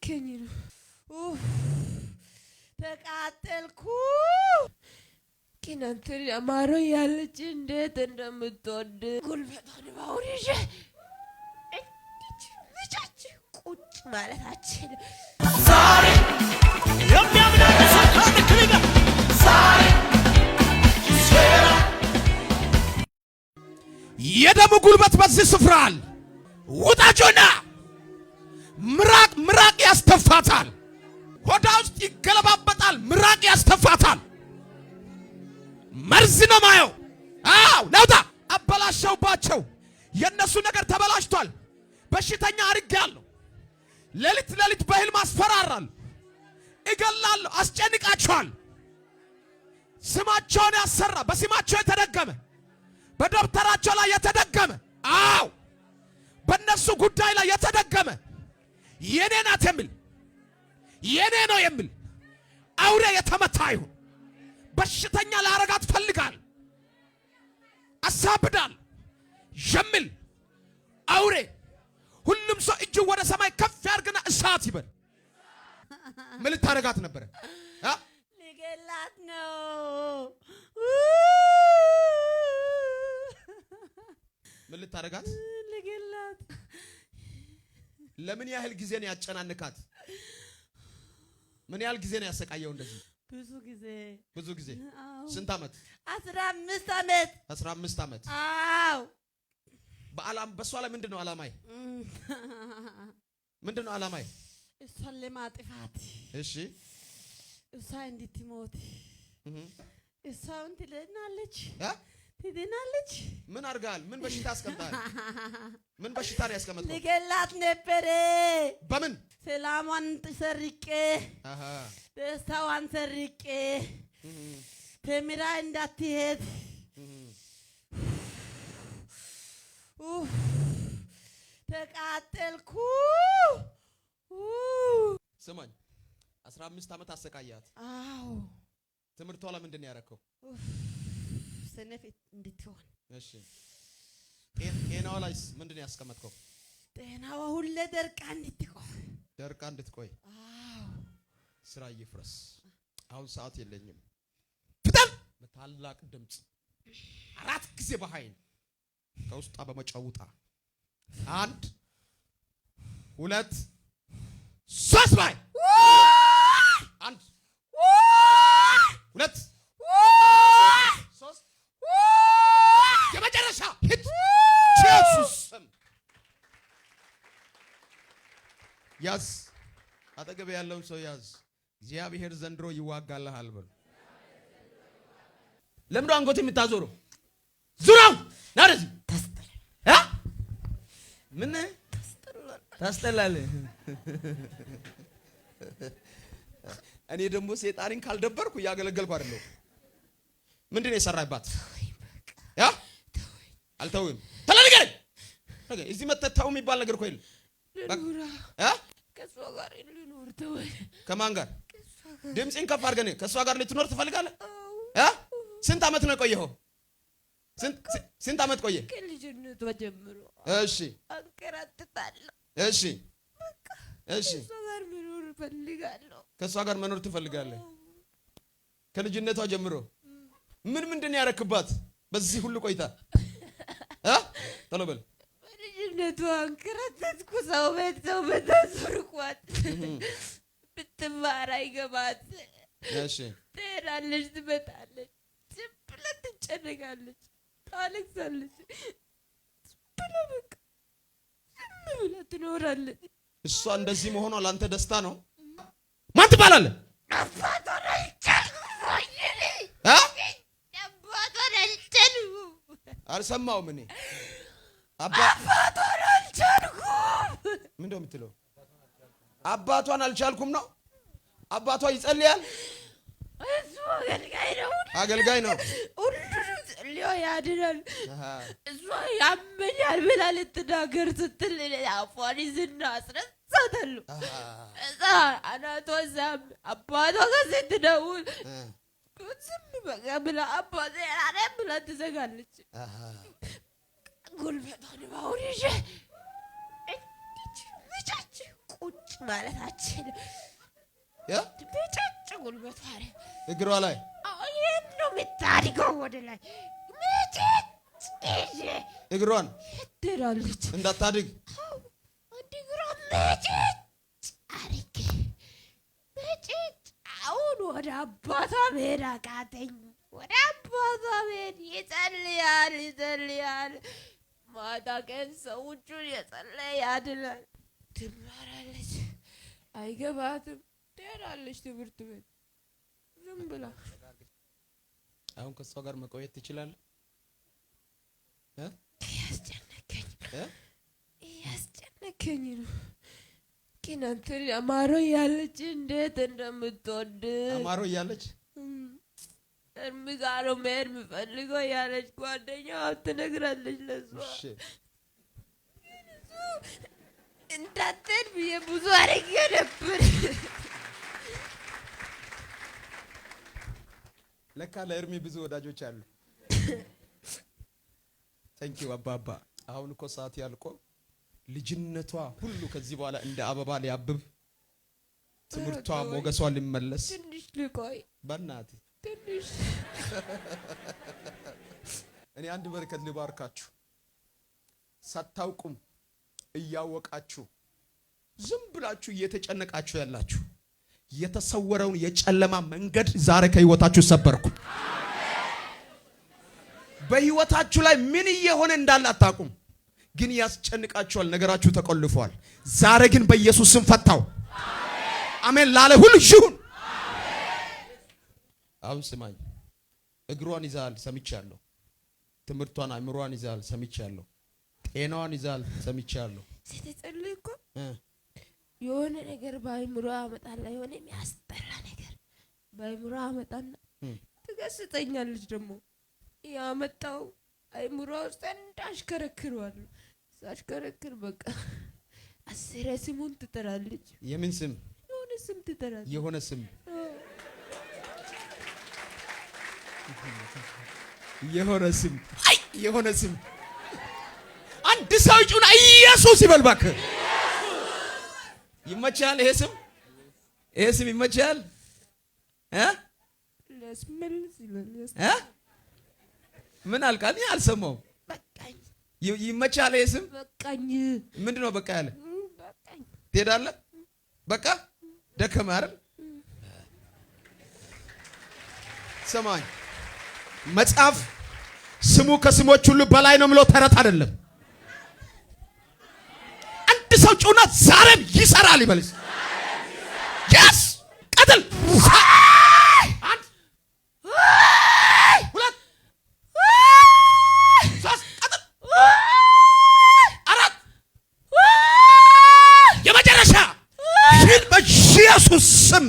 እያረከኝ ነው። ኡፍ ተቃጠልኩ። ግን አንተን አማሮ ያለች እንዴት እንደምትወድ ጉልበቷን ባሁን ይዤ ልጃች ቁጭ ማለታችን ዛሬ የሚያምናለ ዛሬ የደሙ ጉልበት በዚህ ስፍራ አለ። ውጣጆና ምራቅ ምራቅ ያስተፋታል። ሆዳ ውስጥ ይገለባበጣል። ምራቅ ያስተፋታል። መርዝ ነው ማየው። አው ነውጣ አበላሸውባቸው። የእነሱ ነገር ተበላሽቷል። በሽተኛ አድርጌያለሁ። ሌሊት ሌሊት በህልም አስፈራራለሁ፣ እገላለሁ፣ አስጨንቃቸዋል። ስማቸውን ያሰራ በስማቸው የተደገመ በደብተራቸው ላይ የተደገመ አው በእነሱ ጉዳይ ላይ የተደገመ የኔ ናት የሚል የኔ ነው የሚል አውሬ የተመታ ይሁን። በሽተኛ ላረጋት ፈልጋል አሳብዳል የሚል አውሬ ሁሉም ሰው እጁ ወደ ሰማይ ከፍ ያርግና እሳት ይበል። ምን ልታረጋት ነበረ? ልገላት ነው። ምን ልታረጋት? ልገላት። ለምን ያህል ጊዜ ነው ያጨናንካት? ምን ያህል ጊዜ ነው ያሰቃየው? እንደዚህ ብዙ ጊዜ። ብዙ ጊዜ። ስንት ዓመት? 15 ዓመት። 15 ዓመት። አዎ። በዓላም በእሷ ላይ ምንድን ነው ዓላማዬ? ምንድን ነው ዓላማዬ? እሷን ለማጥፋት። እሺ። እሷ እንድትሞት። እሷን ትድናለች፣ ትድናለች። ምን አድርገሃል? ምን በሽታ አስቀምጠሃል? ምን በሽታ ነው ያስቀመጥከው? ልገላት ነበረ። በምን? ሰላሟን ሰርቄ፣ ደስታዋን ሰርቄ፣ ተምራ እንዳትሄድ። ተቃጠልኩ። ስማኝ፣ 15 ዓመት አሰቃያት። አዎ። ትምህርቷ ለምንድን ነው ያረከው? ሰነፍ እንድትሆን። እሺ፣ ጤናዋ ላይስ ምንድን ነው ያስቀመጥከው? ጤናዋ ሁሌ ደርቃ እንድትቆይ። ደርቃ እንድትቆይ። አዎ። ስራ ይፍረስ። አሁን ሰዓት የለኝም። ፍጠን! በታላቅ ድምፅ አራት ጊዜ በኃይል ከውስጧ በመጫውጣ 1 2 3 ባይ 1 2 3 የመጨረሻ ሂድ። ኢየሱስ ስም ያዝ። አጠገብ ያለውን ሰው ያዝ። እግዚአብሔር ዘንድሮ ይዋጋልሃል በሉ። ለምንድን ነው አንገት የምታዞረው? ዙራው ና ወደዚህ። ምን ታስጠላለህ? እኔ ደግሞ ሴጣንን ካልደበርኩ እያገለገልኩ አይደለሁ። ምንድን ነው የሰራህባት? ያ አልተውም። ተለልገኝ እዚህ መተህ ተው የሚባል ነገር እኮ የለም። ከማን ጋር? ድምፅን ከፍ አድርገን ከእሷ ጋር ልትኖር ትፈልጋለህ? ስንት ዓመት ነው የቆየኸው? ስንት ዓመት ቆየ? ከልጅነቷ ጀምሮ። እሺ። አንከራትታለሁ። እሺ፣ እሺ። ከእሷ ጋር መኖር እፈልጋለሁ። ከእሷ ጋር መኖር ትፈልጋለህ? ከልጅነቷ ጀምሮ ምን ምንድን ነው ያረክባት በዚህ ሁሉ ቆይታ? ቶሎ በል። በልጅነቷ አንከራተትኩ። ሰው ቤት ሰው ቤት አዞርኳት። ብትማር አይገባት። እሺ። ትሄዳለች፣ ትመጣለች፣ ዝም ብላ ትጨነቃለች፣ ታለቅሳለች። ዝም ብላ በቃ ዝም ብላ ትኖራለች። እሷ እንደዚህ መሆኗ ለአንተ ደስታ ነው? ማን ትባላለህ? አባቷን አልቻልኩም። አባቷን አልቻልኩም። አልሰማሁም እኔ። አባቷን አልቻልኩም። ምንድን ነው የምትለው? አባቷን አልቻልኩም ነው? አባቷ ይጸልያል? እሱ አገልጋይ ነው። አገልጋይ ነው። ሁሉንም ጸልዮ ያድናል። እሷ ያመኛል ብላ ልትናገር ስትል አፏን ይዝና አስረሳታለሁ። እዛ አናቷ እዛም አባቷ ጋር ስትደውል ዝም በቃ ብላ አባቴ ብላ ትዘጋለች። ጉልበቷን ባሁን ይዤ ልጃች ቁጭ ማለት አችልም። ያ ብጭጭ ጉልበቷ ላይ እግሯ ላይ ይህን ነው የምታድገው ወደ ላይ ምጭጭ ይዤ እግሯን ትሄዳለች። እንዳታድግ አንድ እግሯ ምጭጭ አድርጌ ምጭጭ። አሁን ወደ አባቷ መሄድ አቃተኝ። ወደ አባቷ መሄድ ይጸልያል ይጸልያል። ማታ ቀን ሰዎቹን የጸለየ ያድላል። ትማራለች፣ አይገባትም። ትሄዳለች ትምህርት ቤት ዝም ብላ። አሁን ከእሷ ጋር መቆየት ትችላለህ? እያስጨነቀኝ እ? እያስጨነቀኝ ነው። ግን አንተን አማሮ ያለች እንዴት እንደምትወድ አማሮ እያለች እርም ጋር ነው መሄድ የምፈልገው ያለች ጓደኛዋ ትነግራለች ለሷ። እሺ እንዳትሄድ ብዬ ብዙ አድርጌ ነበር። ለካ ለእርሚ ብዙ ወዳጆች አሉ። Thank you አባባ። አሁን እኮ ሰዓት ያልቆ ልጅነቷ ሁሉ ከዚህ በኋላ እንደ አበባ ሊያብብ ትምህርቷ ሞገሷ ሊመለስ ትንሽ ልቆይ፣ በእናትህ ትንሽ። እኔ አንድ በረከት ልባርካችሁ። ሳታውቁም እያወቃችሁ ዝም ብላችሁ እየተጨነቃችሁ ያላችሁ የተሰወረውን የጨለማ መንገድ ዛሬ ከህይወታችሁ ሰበርኩ። በህይወታችሁ ላይ ምን እየሆነ እንዳለ አታውቁም፣ ግን ያስጨንቃችኋል። ነገራችሁ ተቆልፏል። ዛሬ ግን በኢየሱስ ስም ፈታው። አሜን ላለ ሁሉ ይሁን። አሁን ስማኝ፣ እግሯን ይዛል ሰምቻለሁ። ትምህርቷን አእምሯን ይዛል ሰምቻለሁ። ጤናዋን ይዛል ሰምቻለሁ። ስትጸልይ እኮ የሆነ ነገር በአእምሮ አመጣላ፣ የሆነ የሚያስጠላ ነገር በአእምሮ አመጣና ትገስጠኛለች። ደግሞ ያመጣው አእምሮ ውስጥ እንዳሽከረክረዋለሁ። ሳሽከረክር በቃ አስሬ ስሙን ትጠራለች። የምን ስም? የሆነ ስም ትጠራለች። የሆነ ስም፣ የሆነ ስም፣ አይ የሆነ ስም። አንድ ሰው ይጩና ኢየሱስ ይበል እባክህ። ይመቻል። ይሄ ስም፣ ይሄ ስም ይመቻል እ ሊያስመልስ ይላል። እ ምን አልክ? እኔ አልሰማሁም። በቃኝ። ይመቻል ይሄ ስም። በቃኝ። ምንድን ነው በቃ ያለ? በቃኝ። ትሄዳለህ? በቃ ደከመህ አይደል? ስማኝ፣ መጽሐፍ ስሙ ከስሞች ሁሉ በላይ ነው ብሎ ተረት አይደለም። አንድ ሰው ጩና ዛሬም ይሰራል ይበልስ። Yes፣ ቀጥል። አንድ፣ ሁለት፣ ሶስት፣ ቀጥል። አራት፣ የመጨረሻ ሂድ በኢየሱስ ስም።